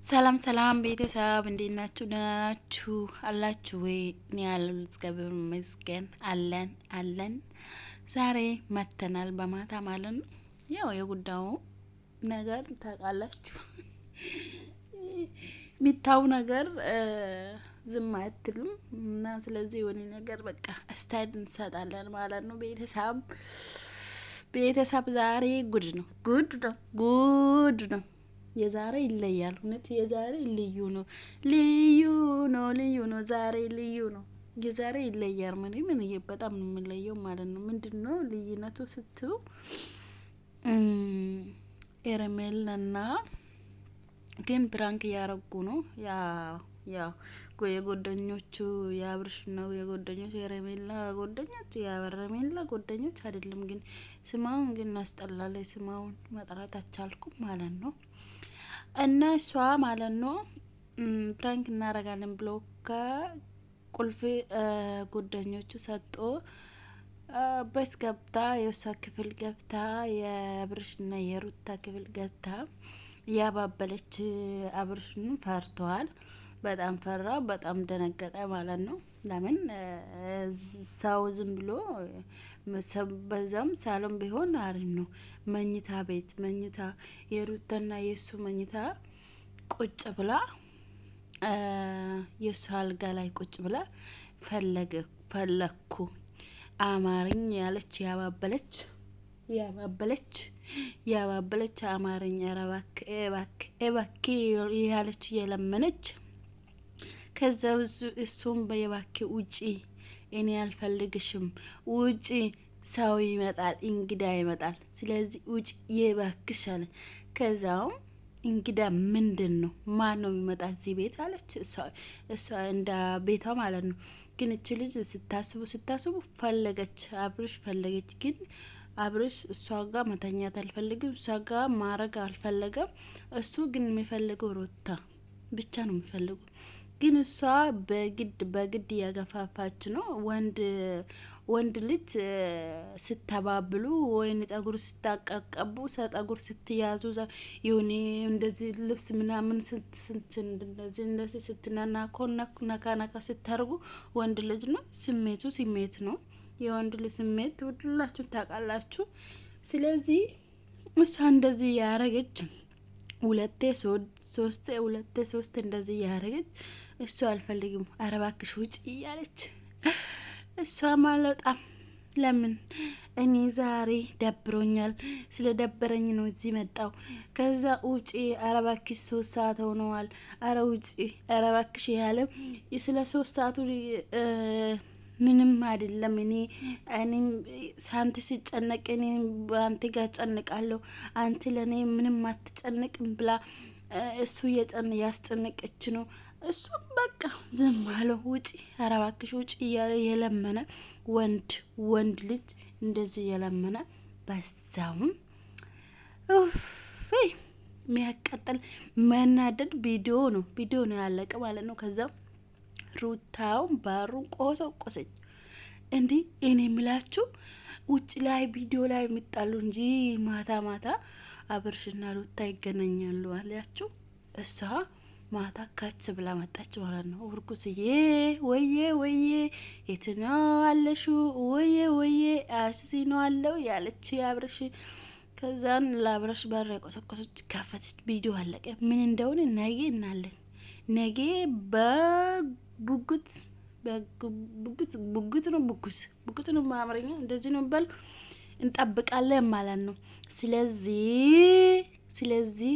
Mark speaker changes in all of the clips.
Speaker 1: ሰላም ሰላም ቤተሰብ እንዴት ናችሁ? ደህና ናችሁ አላችሁ ወይ? እኔ ያለው እግዚአብሔር ይመስገን አለን አለን። ዛሬ መተናል በማታ ማለት ነው። ያው የጉዳዩ ነገር ታውቃላችሁ፣ የሚታው ነገር ዝም አትልም እና ስለዚህ የሆነ ነገር በቃ አስተያየት እንሰጣለን ማለት ነው። ቤተሰብ ቤተሰብ ዛሬ ጉድ ነው፣ ጉድ ነው፣ ጉድ ነው። የዛሬ ይለያል። እውነት የዛሬ ልዩ ነው፣ ልዩ ነው፣ ልዩ ነው። ዛሬ ልዩ ነው። የዛሬ ይለያል። ምን ምን በጣም ነው የምንለየው ማለት ነው። ምንድን ነው ልዩነቱ ስትሉ ኤረሜላና ግን prank እያረጉ ነው። ያ ያው የጎደኞቹ የአብርሽ ነው የጎደኞቹ የረሜላ ጎደኞች የረሜላ ጎደኞች አይደለም፣ ግን ስማውን ግን እናስጠላለች። ስማውን መጥራት አቻልኩም ማለት ነው። እና እሷ ማለት ነው prank እናረጋለን ብሎ ከቁልፍ ጓደኞቹ ሰጦ በስ ገብታ የእሷ ክፍል ገብታ የአብርሽና የሩታ ክፍል ገብታ ያባበለች አብርሽን ፈርተዋል። በጣም ፈራ፣ በጣም ደነገጠ ማለት ነው። ለምን ሰው ዝም ብሎ በዛም ሳሎን ቢሆን አሪፍ ነው። መኝታ ቤት መኝታ የሩታና የእሱ መኝታ ቁጭ ብላ የእሱ አልጋ ላይ ቁጭ ብላ ፈለገ ፈለግኩ አማርኝ ያለች ያባበለች ያባበለች ያባበለች አማርኝ ኧረ እባክህ እባክህ እባክህ ያለች እየለመነች ከዛ እሱም በየባክ ውጪ፣ እኔ አልፈልግሽም፣ ውጪ፣ ሰው ይመጣል፣ እንግዳ ይመጣል፣ ስለዚህ ውጪ የባክሽ አለ። ከዛውም እንግዳ ምንድን ነው? ማን ነው የሚመጣ እዚህ ቤት አለች። እሷ እንደ ቤቷ ማለት ነው። ግን እች ልጅ ስታስቡ ስታስቡ ፈለገች፣ አብርሽ ፈለገች። ግን አብርሽ እሷ ጋር መተኛት አልፈልግም፣ እሷ ጋር ማረግ አልፈለገም። እሱ ግን የሚፈልገው ሮታ ብቻ ነው የሚፈልገው። ግን እሷ በግድ በግድ እያገፋፋች ነው። ወንድ ወንድ ልጅ ስተባብሉ ወይን ጠጉር ስታቀቀቡ ጠጉር ስትያዙ የሆነ እንደዚህ ልብስ ምናምን እንደዚህ እንደዚህ ስትነናኮ ነካ ነካ ስታርጉ ወንድ ልጅ ነው ስሜቱ ስሜት ነው። የወንድ ልጅ ስሜት ሁላችሁ ታውቃላችሁ። ስለዚህ እሷ እንደዚህ ያረገች ሁለቴ ሶስቴ ሁለቴ ሶስቴ እንደዚህ እያደረገች እሱ አልፈልግም፣ ኧረ እባክሽ ውጭ እያለች እሷም አልወጣም። ለምን እኔ ዛሬ ደብሮኛል፣ ስለ ደበረኝ ነው እዚህ መጣው። ከዛ ውጪ፣ ኧረ እባክሽ 3 ሰዓት ሆነዋል፣ ኧረ ውጪ፣ ኧረ እባክሽ ያለ ስለ 3 ሰዓቱ ምንም አይደለም። እኔ እኔም ሳንተ ሲጨነቅ እኔ አንተ ጋር ጨንቃለሁ፣ አንተ ለእኔ ምንም አትጨንቅም ብላ እሱ እየጨን ያስጨነቀች ነው። እሱም በቃ ዝም አለው። ውጪ፣ ኧረ እባክሽ ውጪ እያለ የለመነ ወንድ ወንድ ልጅ እንደዚህ የለመነ በዛውም የሚያቃጥል መናደድ ቪዲዮ ነው ቪዲዮ ነው ያለቀ ማለት ነው። ከዛ ሩታውን ባሩን ቆሰቆሰች። እንዲህ እኔ የምላችሁ ውጭ ላይ ቪዲዮ ላይ የሚጣሉ እንጂ ማታ ማታ አብርሽና ሩታ ይገናኛሉ አላችሁ። እሷ ማታ ካች ብላ መጣች ማለት ነው። እርጉዝዬ ወዬ ወዬ የት ነው አለሹ? ወዬ ወዬ አስሲ ነው አለው ያለች አብርሽ። ከዛን ለአብርሽ በር የቆሰቆሰች ከፈተች። ቪዲዮ አለቀ። ምን እንደሆነ ነገ እናለን። ነገ በጉጉት በጉጉት ጉጉት ነው ጉጉት ጉጉት ነው በአማርኛ እንደዚህ ነው የሚባለው። እንጠብቃለን ማለት ነው። ስለዚህ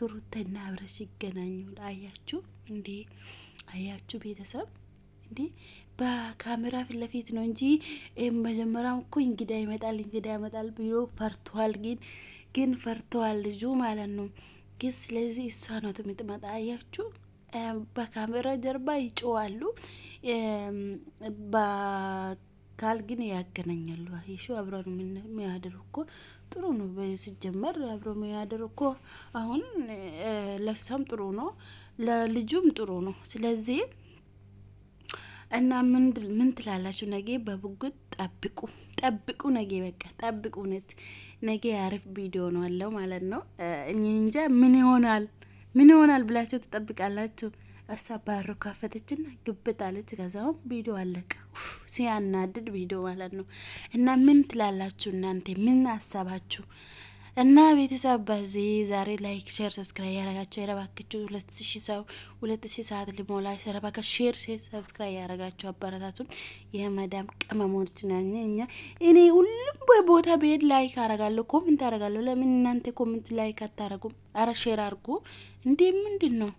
Speaker 1: ሩታና አብርሽ ይገናኙ። አያችሁ እንዴ? አያችሁ ቤተሰብ እንዴ? በካሜራ ፊት ለፊት ነው እንጂ መጀመሪያም እኮ እንግዳ ይመጣል እንግዳ ይመጣል ብሎ ፈርቷል። ግን ፈርቷል ልጁ ማለት ነው። ግን ስለዚህ እሷ ነው የምትመጣ። አያችሁ በካሜራ ጀርባ ይጮዋሉ፣ በካል ግን ያገናኛሉ። ይሹ አብሮ ነው የሚያድሩ እኮ ጥሩ ነው። ሲጀመር አብሮ የሚያድሩ እኮ አሁን ለሷም ጥሩ ነው፣ ለልጁም ጥሩ ነው። ስለዚህ እና ምን ትላላችሁ? ነገ በጉጉት ጠብቁ፣ ጠብቁ። ነገ በቃ ጠብቁ። እውነት ነገ አሪፍ ቪዲዮ ነው አለው ማለት ነው። እኔ እንጃ ምን ይሆናል። ምን ይሆናል ብላችሁ ትጠብቃላችሁ? እሷ ባሩ ከፈተችና ግብት አለች። ከዛውም ቪዲዮ አለቀ። ሲያናድድ ቪዲዮ ማለት ነው። እና ምን ትላላችሁ እናንተ? ምን አሰባችሁ? እና ቤተሰብ በዚህ ዛሬ like፣ share፣ subscribe ያረጋችሁ የረባክችሁ 2000 ሰው 2000 ሰዓት ሊሞላ የረባካ share፣ subscribe ያረጋችሁ አበረታቱን። የመዳም ቅመሞች ነን እኛ። እኔ ሁሉም ቦታ ብሄድ like አረጋለሁ፣ comment አረጋለሁ። ለምን እናንተ comment like አታረጉም? አረ share አርጉ እንዴ! ምንድን ነው?